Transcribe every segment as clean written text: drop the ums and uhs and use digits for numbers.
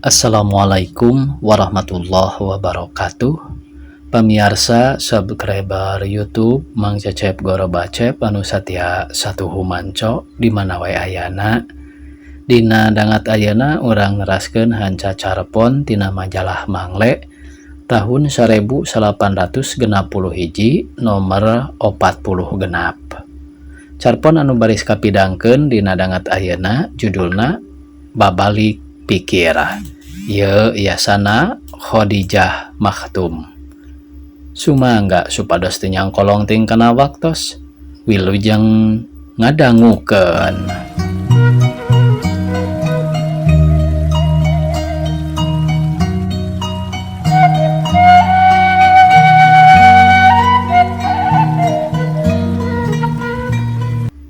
Assalamualaikum warahmatullahi wabarakatuh. Pamiarsa subscriber YouTube Mang Cecep Goro Bacep anu satia satuhu manco di mana wae ayana. Dina dangat ayeuna urang neraskeun hanca carpon tina majalah Mangle tahun 1861 nomor 46. Carpon anu baris kapidangkeun dina dangat ayeuna judulna Babalik Pikir. Ieu yasana Khodijah Makhtum. Sumangga supados teu nyangkolong ting kana waktos. Wilujeng ngadangukeun.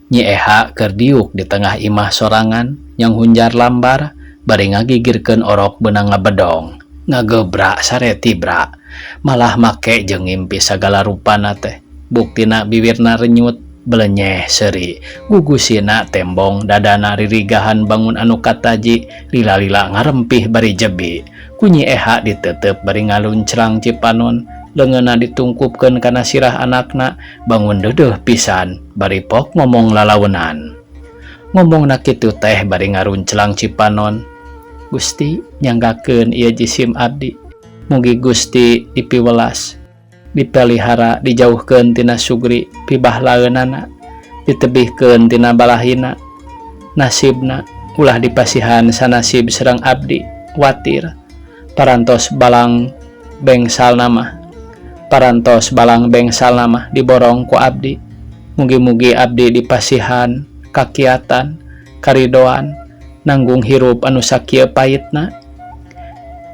Nyi Eha keur diuk di tengah imah sorangan yang hunjar lambar bari ngagigirkeun orok beunang ngabedong ngagebrak sare tibra malah make jeung ngimpi sagala rupana teh buktina biwirna renyut belenyeh seuri gugusina tembong dadana ririgahan bangun anu kataji lila-lila ngarempih bari jebi ku Nyi Eha ditetep bari ngaluncrang cipanon leungeunna ditungkupkeun kana sirah anakna bangun deudeuh pisan bari pok ngomong lalaunan ngomongna kitu teh bari ngarunclang cipanon. Gusti nyanggakeun ieu jisim abdi mugi Gusti dipiwelas dipelihara dijauhkeun tina sugri pibahlaeunana ditebihkeun tina balahina nasibna ulah dipasihan sanasib sareng abdi watir parantos balang bengsal nama parantos balang bengsal nama diborong ku abdi mugi-mugi abdi dipasihan kakiatan karidoan nanggung hirup anu sakieu pahitna.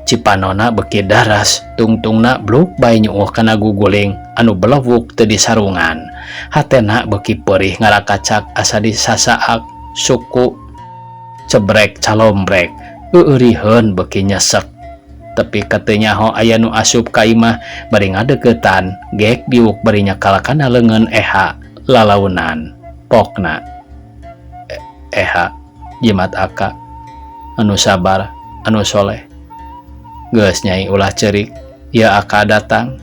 Cipanona beuki daras tungtungna bluk bae nyuuh kana guguling anu belewuk teu disarungan hatena beuki peurih ngarakacak asa disasaak suku cebrek calombrek eueuriheun beuki nyesek tepi ka teu nyaho aya nu asup ka imah bari ngadeukeutan gek diuk bari nyakal kana leungeun Eha lalaunan pokna Eha jimat aka anu sabar anu soleh geus nyai ulah ceurik ieu aka datang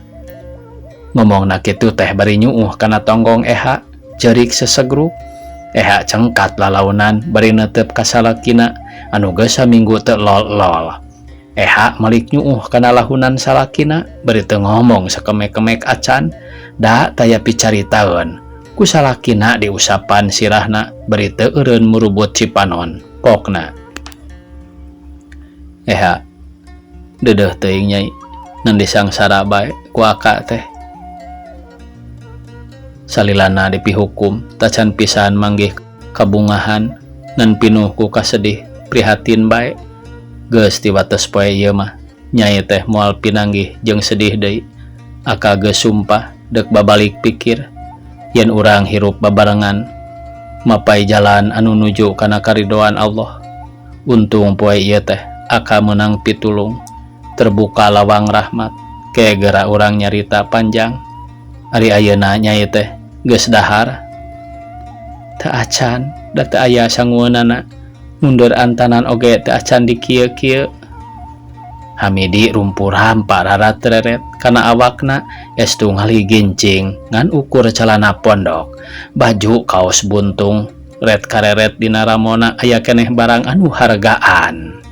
ngomongna kitu teh bari nyuuh kana tonggong Eha ceurik sesegruk Eha cengkat lalaunan bari neuteup ka salakina anu geus saminggu teu lol-lol Eha malik nyuuh kana lahunan salakina bari teu ngomong sakemek-kemek acan da taya picaritaeun ku salakina diusapan sirahna bari teu eureun murubut cipanon pokna Eha deudeuh teuing nyai ngan disangsara bae ku aka teh salilana dipihukum tacan pisan manggih kabungahan ngan pinuh ku kasedih prihatin bae geus diwates poe ieu mah nyai teh moal pinanggih jeung sedih deui aka geus sumpah deuk babalik pikir yen urang hirup babarengan mapai jalan anu nuju kana karidoan Allah untung poe ieu teh aka meunang pitulung terbuka lawang rahmat ke gera urang nyarita panjang ari ayeuna nyai teh geus dahar teu acan da teu aya sangueunana mundur antanan oge teu acan dikieu-kieu. Hamidi rumpur hampa rarat reret kana awakna estu ngaligincing ngan ukur calana pondok baju kaos buntung ret kareret dina ramona aya keneh barang anu hargaan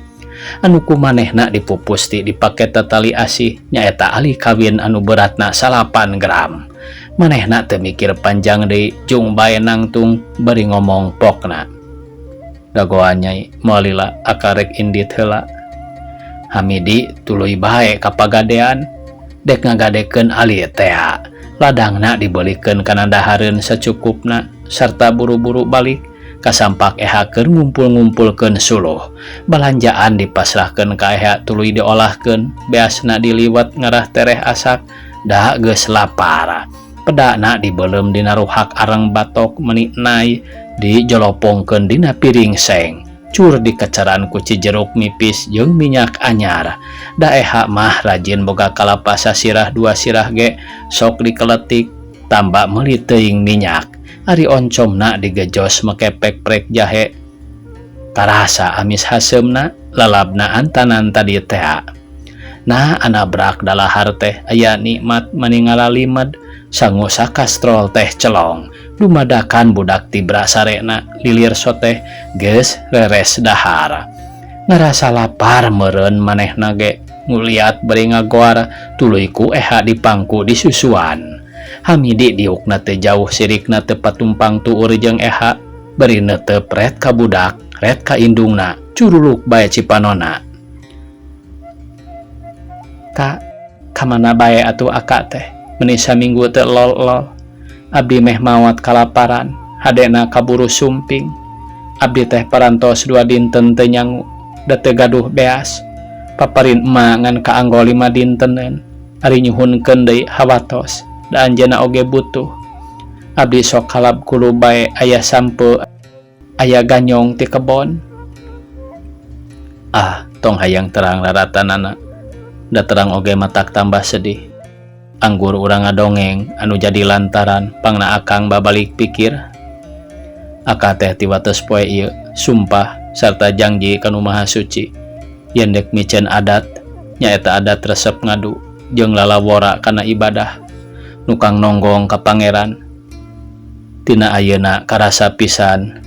anu kumanehna dipupusti dipake tatali asih nyaeta ali kawin anu beratna 8 gram manehna teu mikir panjang deui jung bae nangtung bari ngomong pokna dagoan nyai moal lila akarek indit heula. Hamidi tuluy bae ka pagadean dek ngagadekeun ali tea ladangna dibeulikeun kana dahareun sacukupna sarta buru-buru balik kasampak Eha keur ngumpul-ngumpulkeun suluh balanjaan dipasrahkeun ka Eha tuluy diolahkeun beasna diliwat ngarah tereh asak da geus lapar pedana dibeuleum dina ruhak areng batok meuni nay dijolopongkeun dina piring seng cur dikecaran ku cijeruk mipis jeung minyak anyar da Eha mah rajin boga kalapa sasirah dua sirah ge sok dikeletik tambah meuli teuing minyak ari oncomna digejos make pek-prek jahe tarasa amis haseumna. Lalabna antanan tadi tea. Nah anabrak dalahar teh aya nikmat mani ngalalimed sangu sakastrol teh celong dumadakan budak tibra sarena lilir soteh geus reres dahar. Ngarasa lapar meureun manehna ge nguliat bari ngagoar tuluy ku Eha dipangku disusuan. Hamidi diukna teh jauh sirikna teu patumpang tuur jeung Eha bari neuteup ret ka budak ret ka indungna curuluk bae cipanona. Ka kamana bae atuh aka teh meni saminggu teu lol-lol abdi meh maot kalaparan hadena kaburu sumping abdi teh parantos 2 dinten teu nyangu da teu gaduh beas paparin emak ngan kaanggo 5 dinteneun ari nyuhunkeun deui hawatos da anjeunna oge butuh abdi sok kalab kulu bae aya sampe aya ganyong ti kebon. Ah tong hayang terang raratanana da terang oge matak tambah sedih anggur urang ngadongeng anu jadi lantaran pangna akang babalik pikir aka teh tiwates poe ieu sumpah sarta janji kanu maha suci yen dek miceun adat nyaeta adat resep ngadu jeung lalawora kana ibadah nukang nonggong ka pangeran tina ayeuna karasa pisan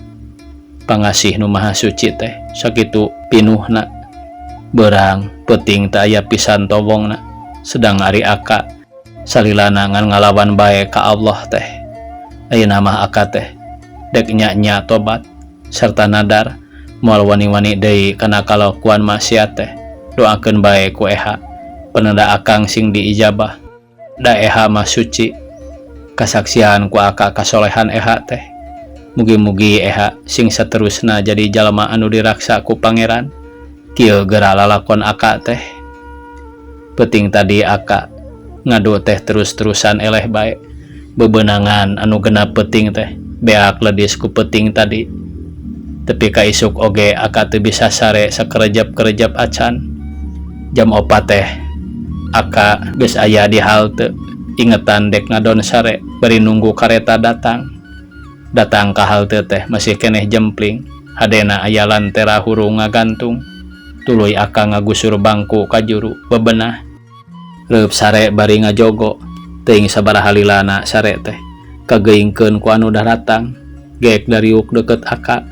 pangasih nu maha suci teh sakitu pinuhna berang peuting teu aya pisan tobongna sedang ari aka salilana ngan ngalawan bae ka Allah teh ayeuna mah aka teh dek nya-nya tobat serta nadar moal wani-wani deui kana kalakuan maksiat teh doakeun bae ku Eha penenda akang sing diijabah da Eha mah suci kasaksian ku aka kasolehan Eha teh mugi-mugi Eha sing saterusna jadi jalma anu diraksa ku pangeran kieu geura lalakon aka teh peuting tadi aka ngadu teh terus-terusan eleh bae bebenangan anu genap peuting teh beak ledis ku peuting tadi tepi ka isuk oge aka teu bisa sare sakerejep-kerejep acan jam 4 teh aka geus aya di halte ingetan dek ngadon sare bari nunggu kareta datang datang ka halte teh masih keneh jempling hadena aya lantera hurung ngagantung tuluy aka ngagusur bangku ka juru bebenah reup sare bari ngajogo teuing sabaraha lilana sare teh kageingkeun ku anu daratang geek dariuk deukeut aka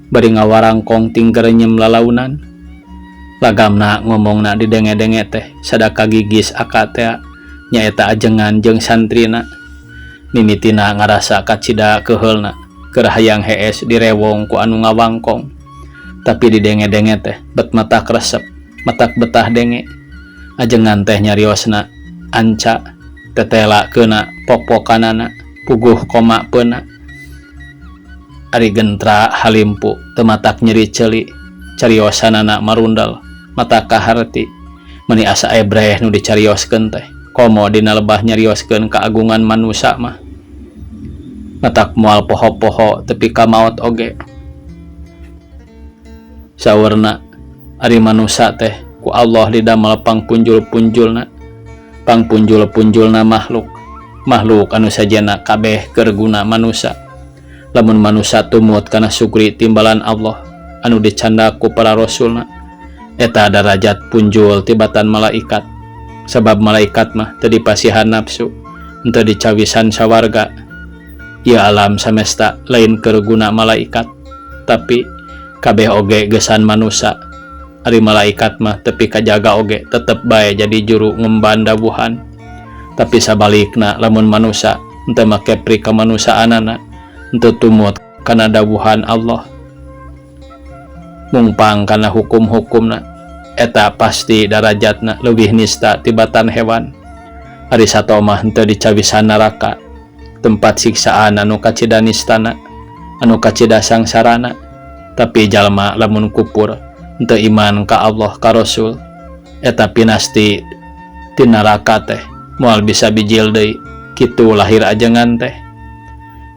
bari ngawarangkong ting gerenyem lalaunan lagamna ngomongna didenge-denge teh sadaka gigis aka teh nyaeta ajengan jeung santrina mimitina ngarasa kacida keuheulna keur hayang hees direwong ku anu ngawangkong tapi didenge-denge teh bet matak resep matak betah denge ajengan teh nyariosna anca tetela keuna pok-pokanana puguh koma peuna ari gentra halimpu teu matak nyeri ceuli cariosanana marundal mata kaharti meni asa ebreh nu dicarioskeun teh komo dina lebah nyarioskeun keagungan manusa mah matak moal poho-poho tepi ka maot oge saurna ari manusa teh ku Allah didamel pangpunjul-punjulna pangpunjul-punjulna makhluk makhluk anu sajena kabeh keur guna manusa lamun manusa tumut kana sukri timbalan Allah anu dicandak ku para rasulna eta darajat punjul tibatan malaikat sabab malaikat mah teu dipasihan nafsu henteu dicawisan sawarga ieu alam samesta lain keur guna malaikat tapi kabeh oge geusan manusa ari malaikat mah tepi kajaga oge tetep bae jadi juru ngemban dawuhan tapi sabalikna lamun manusa henteu make pri kamanusaanana henteu tumut kana dawuhan Allah mungpang kana hukum-hukumna eta pasti darajatna leuwih nista tibatan hewan ari sato mah henteu dicawisan neraka tempat siksaan anu kacida nistana anu kacida sangsarana tapi jalma lamun kupur henteu iman ka Allah ka Rasul eta pinasti ti neraka teh moal bisa bijil deui kitu lahir ajengan teh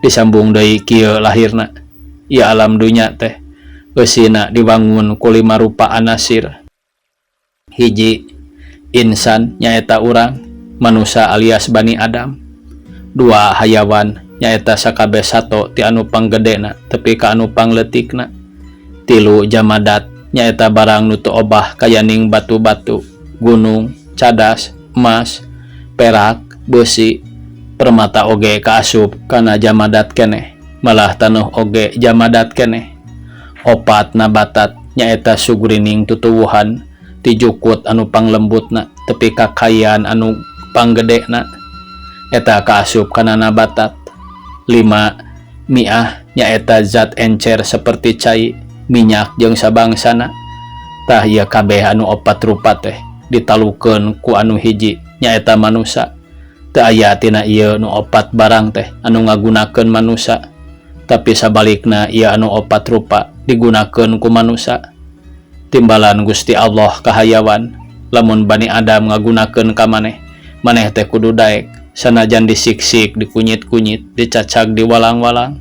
disambung deui kieu lahirna ieu alam dunya teh eusina dibangun ku 5 rupa anasir hiji insan nyaeta urang manusa alias Bani Adam 2 hayawan nyaeta sakabeh sato ti anu panggedena tepi ka anu pangleutikna 3 jamadat Nyaeta barang nu teu obah kayaning batu-batu, gunung, cadas, emas, perak, beusi, permata oge kaasup kana jamadat keneh, malah taneuh oge jamadat keneh. Opat nabatat nyaeta sugrining tutuwuhan ti jukut anu panglembutna tepi ka kayan anu panggedena eta kaasup kana nabatat. Lima miah nyaeta zat encer seperti cai, minyak jeung sabangsana. Tah ieu kabeh anu opat rupa teh ditalukeun ku anu hiji nyaeta manusa. Teu aya tina ieu nu opat barang teh anu ngagunakeun manusa, tapi sabalikna ieu anu opat rupa digunakeun ku manusa. Timbalan Gusti Allah kahayawan lamun Bani Adam ngagunakeun ka maneh, maneh teh kudu daek sanajan disiksik, dikunyit-kunyit, dicacag, diwalang-walang,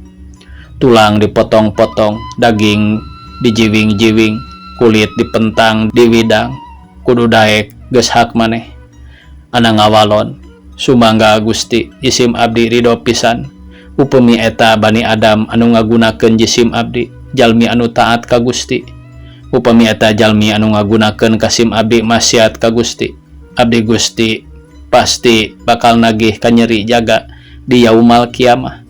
tulang dipotong-potong, daging dijiwing-jiwing, kulit dipentang, diwidang, kudu daek, geus hak maneh. Ana ngawalon, sumangga Gusti, jisim abdi ridho pisan upami eta Bani Adam anu ngagunakeun jisim abdi jalmi anu taat ka Gusti. Upami eta jalmi anu ngagunakeun kasim abdi maksiat ka Gusti, abdi Gusti pasti bakal nagih kanyeri jaga di yaumal kiamah.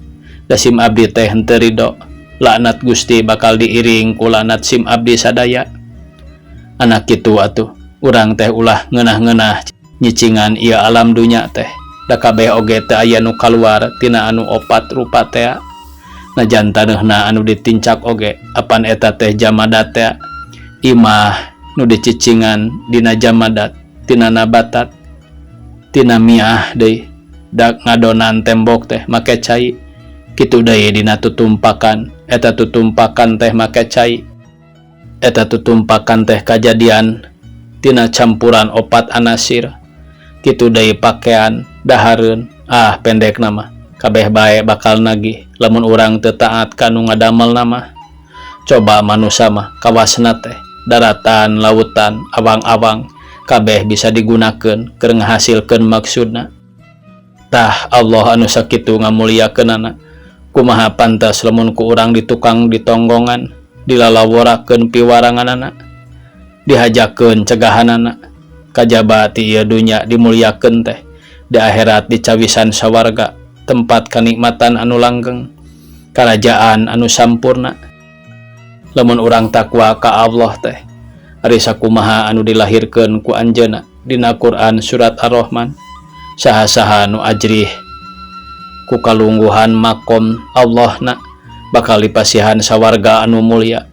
Da sim abdi teh henteu ridho, laknat Gusti bakal diiring ku laknat sim abdi sadaya. Anak kitu atuh urang teh ulah ngeunah-ngeunah nyicingan ieu alam dunya teh, da kabeh oge teu aya nu kaluar tina anu opat rupa tea. Najan taneuhna anu ditincak oge apan eta teh jamadat tea, imah nu dicicingan dina jamadat tina nabatat tina miah deui, dak ngadonan tembok teh make cai, kitu deui dina tutumpakan, eta tutumpakan teh make cai, eta tutumpakan teh kajadian tina campuran opat anasir, kitu deui pakaian, dahareun. Ah, pendek nama kabeh bae bakal nagih lamun urang teu taat ka nu ngadamel nama. Coba manusa mah kawasna teh daratan, lautan, awang-awang kabeh bisa digunakeun keur ngahasilkeun maksudna. Tah Allah anu sakitu ngamuliakeunana, kumaha pantas lamun ku urang ditukang ditonggongan, dilalaworakeun piwaranganana, dihajakeun cegahanana? Kajaba ti ieu dunya dimuliakeun teh, di akhirat dicawisan sawarga, tempat kanikmatan anu langgeng, karajaan anu sampurna lamun urang takwa ka Allah teh. Ari sakumaha anu dilahirkeun ku anjeunna dina Quran surat Ar-Rahman, saha-saha nu ajrih ku kalungguhan makom Allahna bakal dipasihan sawarga anu mulia.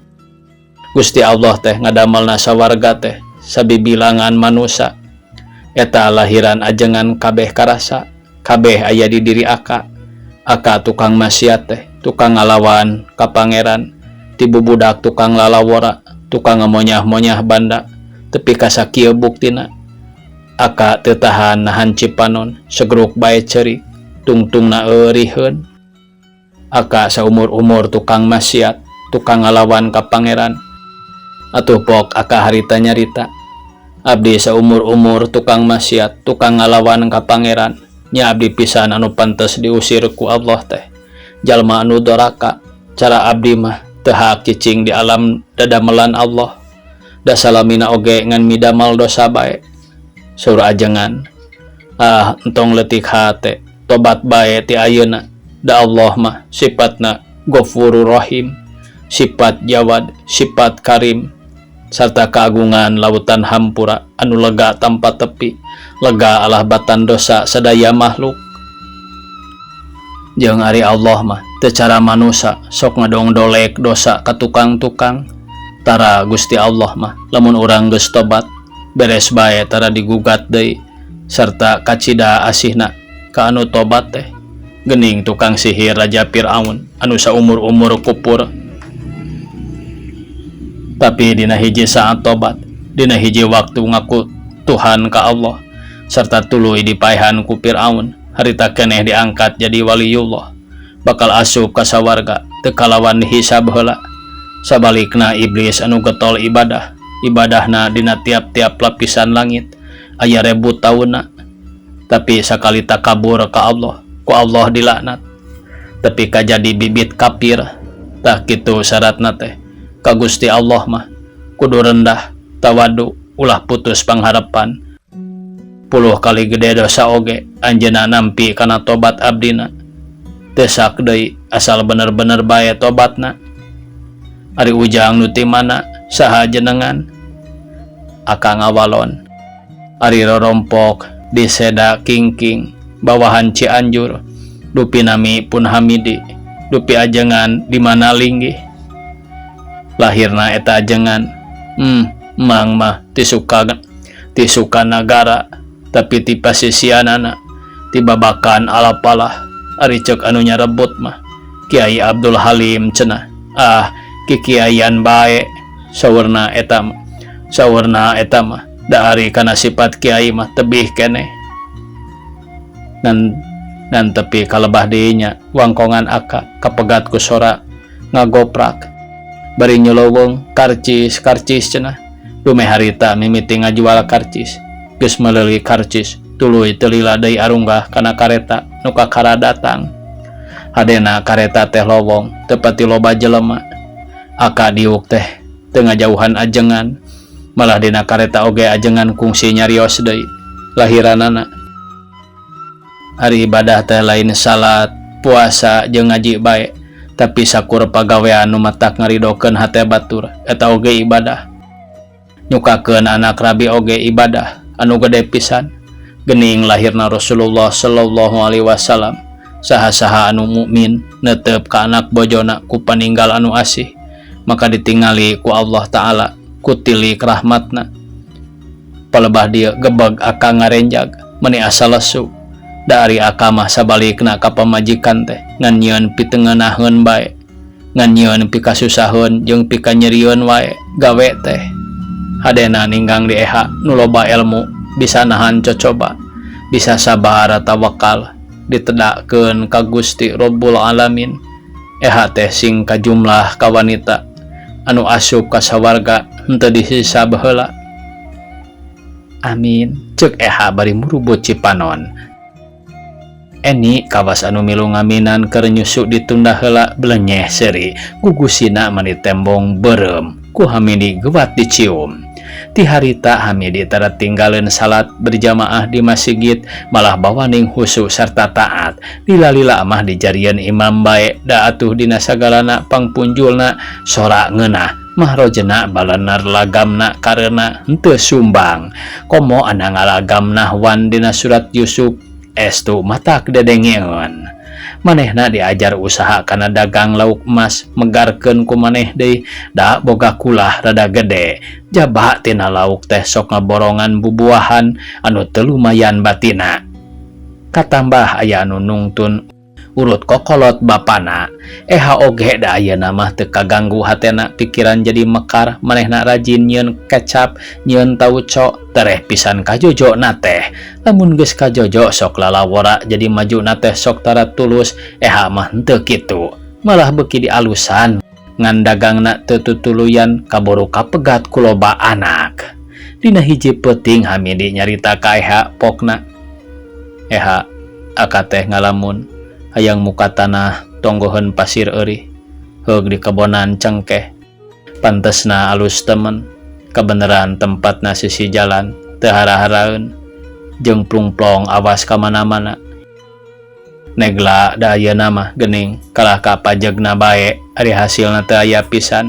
Gusti Allah teh ngadamelna sawarga teh sabibilangan manusa eta lahiran ajengan kabeh karasa, kabeh aya di diri aka. Aka tukang maksiat teh, tukang ngalawan ka pangeran, ti bubudak tukang lalawora, tukang ngamonyah-monyah banda, tepi ka sakieu buktina aka teu tahan nahan cipanon, segruk bae ceurik, tungtungna euriheun. Aka saumur-umur tukang maksiat, tukang ngalawan ka pangeran. Atuh pok aka harita nyarita, abdi saumur-umur tukang maksiat, tukang ngalawan ka pangeran, nya abdi pisan anu pantes diusir ku Allah teh, jalma anu doraka. Cara abdi mah teu hak cicing di alam dadamelan Allah, da salamina oge ngan midamal dosa bae. Saur ajengan, ah, entong leutik hate, tobat bae ti ayeuna, da Allah mah sifatna Ghafurur Rahim, sifat Jawad, sifat Karim, serta keagungan lautan hampura anu lega tanpa tepi, lega alah batan dosa sadaya makhluk. Jeung ari Allah mah teu cara manusa sok ngadongdolek dosa ka tukang-tukang. Tara, Gusti Allah mah lamun urang geus tobat beres bae, tara digugat deui, serta kacida asihna ka anu tobat teh. Gening tukang sihir Raja Fir'aun anu saumur-umur kupur, tapi dina hiji saat tobat, dina hiji waktu ngaku Tuhan ka Allah serta tuluy dipaehan ku Fir'aun, harita keneh diangkat jadi waliullah, bakal asup ka sawarga teu kalawan dihisab heula. Sabalikna iblis anu getol ibadah, ibadahna dina tiap-tiap lapisan langit aya rebu taunna, tapi sakali takabur ka Allah, ku Allah dilaknat tapi kajadi bibit kafir. Tah kitu syaratna teh ka Gusti Allah mah. Kudu rendah, tawadu, ulah putus pangharepan. Puluh kali gede dosa oge anjeunna nampi kana tobat abdina. Teu sak deui asal bener-bener bae tobatna. Ari Ujang nu ti mana, saha jenengan? Aka ngawalon. Ari rorompok di Seda Kingking, bawahan Cianjur. Dupi nami pun Hamidi, dupi ajengan di mana linggih? Lahirna eta ajengan. Mang mah ti suka ti Sukanagara, tapi ti pasisianana ti Babakan Alapalah. Ari ceuk anu nyarebut mah Kiai Abdul Halim cenah. Ah, kikiaian bae saurna eta mah. Saurna eta mah da ari kana sifat kiai mah tebih keneh. Ngan ngan tepi kalebah deui nya wangkongan aka kapegat ku sora ngagoprak bari nyelowong karcis karcis cenah. Dumeh harita mimiti ngajual karcis. Geus meuleuli karcis tuluy teu lila deui arunggah kana kareta nu kakara datang. Hadena kareta teh lowong teu pati loba jelema. Aka diuk teh teu ngajauhan ajengan. Malah dina kareta oge ajengan kungsi nyarios deui lahiranana. Ari ibadah teh lain salat, puasa jeung ngaji bae, tapi sakur pagawean nu matak ngaridokeun hate batur eta oge ibadah. Nyukakeun anak rabi oge ibadah anu gede pisan. Geuning lahirna Rasulullah sallallahu alaihi wasallam, saha-saha anu mukmin neuteup ka anak bojona ku paninggal anu asih, maka ditingali ku Allah Ta'ala ku tilik rahmatna. Palebah dieu gebeg aka ngarenjag meuni asa lesu. Da ari aka mah sabalikna ka pamajikan teh ngan nyieun pitengeunaheun bae, ngan nyieun pikasusaheun jeung pikanyerieun wae gawe teh. Hadena ninggang di eha nu loba elmu bisa nahan cocoba, bisa sabar tawakal ditedakeun ka Gusti Rabbul Alamin. Eha teh sing kajumlah ka wanita anu asup ka sawarga henteu dihisab heula. Amin. Ceuk eha bari murubut cipanon. Eni kawas anu milu ngaminan keur nyusu ditunda heula belenyeh seuri gugusina mani tembong beureum ku Hamidi gewat dicium. Ti harita Hamidi tara tinggaleun salat berjamaah di masjid malah bawaning husu sarta taat. Lila-lila mah dijarieun imam bae da atuh dina sagalana pangpunjulna sora ngeunah mahrojena balenar lagamna karena henteu sumbang. Komo ana ngalagam nahwan dina surat Yusuf estu matak dedengeun. Manehna diajar usaha kana dagang lauk emas megarkeun ku maneh deui da boga kulah rada gede. Jaba tina lauk teh sok ngaborongan bubuahan anu teu lumayan batina. Katambah aya anu nungtun urut kokolot bapana. Eha oge da ayeuna mah teu kaganggu hatena pikiran jadi mekar manehna rajin nyieun kecap nyieun tauco tereh pisan kajojo na teh. Lamun geus kajojo sok lalawora jadi maju na teh sok tara tulus. Eha mah henteu kitu malah beuki dialusan ngan dagangna teu tutuluyan kaburu kapegat ku loba anak. Dina hiji peuting Hamidi nyarita ka Eha pokna. Eha aka teh ngalamun hayang muka tanah tonggoheun pasir eurih heug di kebonan cengkeh pantesna alus temen kebeneran tempatna sisi jalan teu hara-haraeun jeung plungplong awas ka mana-mana. Negla da ayeuna mah geuning kalah ka pajegna bae ari hasilna teu aya pisan.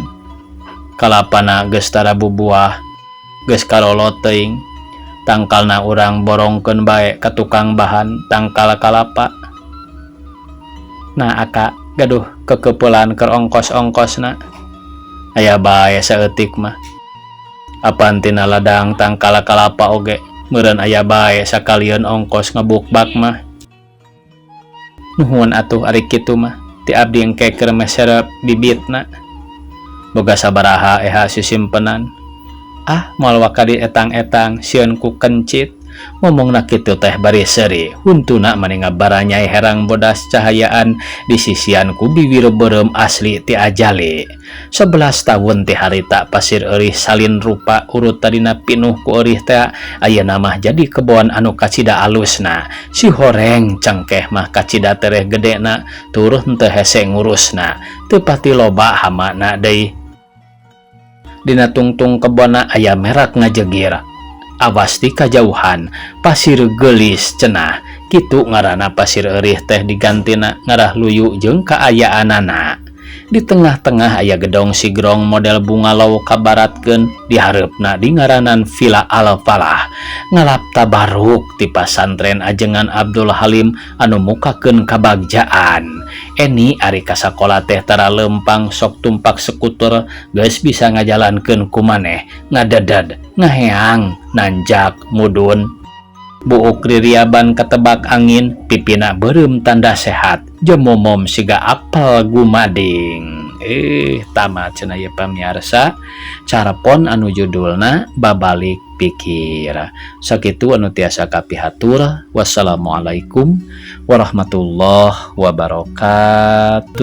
Kalapana geus tara bubuah geus karolot teuing tangkalna urang borongkeun bae ka tukang bahan tangkal kalapa. Nah aka gaduh kekepulan keur ongkos-ongkosna aya bae saeutik mah. Apan tina ladang tangkal kalapa oge meureun aya bae sakalieun ongkos ngebukbak mah. Nuhun atuh ari kitu mah ti abdi engke keur meser bibitna. Boga sabaraha eha sisimpenan. Ah moal waka dietang-etang sieun ku kencit. Ngomongna kitu teh bari seuri huntuna mani ngabaranyai herang bodas cahayaan di sisian ku biwir beureum asli ti ajali. 11 tahun ti harita pasir eurih salin rupa urut tadina pinuh ku eurih teh ayeuna mah jadi kebon anu kacida alusna. Si horeng cengkeh mah kacida tereh gedena turun teu hese ngurusna teu pati loba hamana deui. Dina tungtung kebonna aya merak ngajegir. Awas ti kajauhan, pasir geulis cenah. Kitu ngaranna pasir eurih teh digantina ngarah luyu jeung kaayaanana. Di tengah-tengah aya gedong sigrong model bungalow kabaratkeun dihareupna dingaranan Villa Al Falah. Ngalap tabaruk ti pasantren Ajengan Abdul Halim anu mukakeun kabagjaan. Eni ari ka sakola teh tara leumpang sok tumpak skuter geus bisa ngajalankeun ku maneh ngadeded ngaheang nanjak mudun. Buuk ririaban katebak angin pipina beureum tanda sehat jemomom siga apel gumading. Tamat cenah ieu pamiarsa carpon anu judulna Babalik Pikir. Sakitu anu tiasa kapihatur. Wassalamualaikum warahmatullahi wabarakatuh.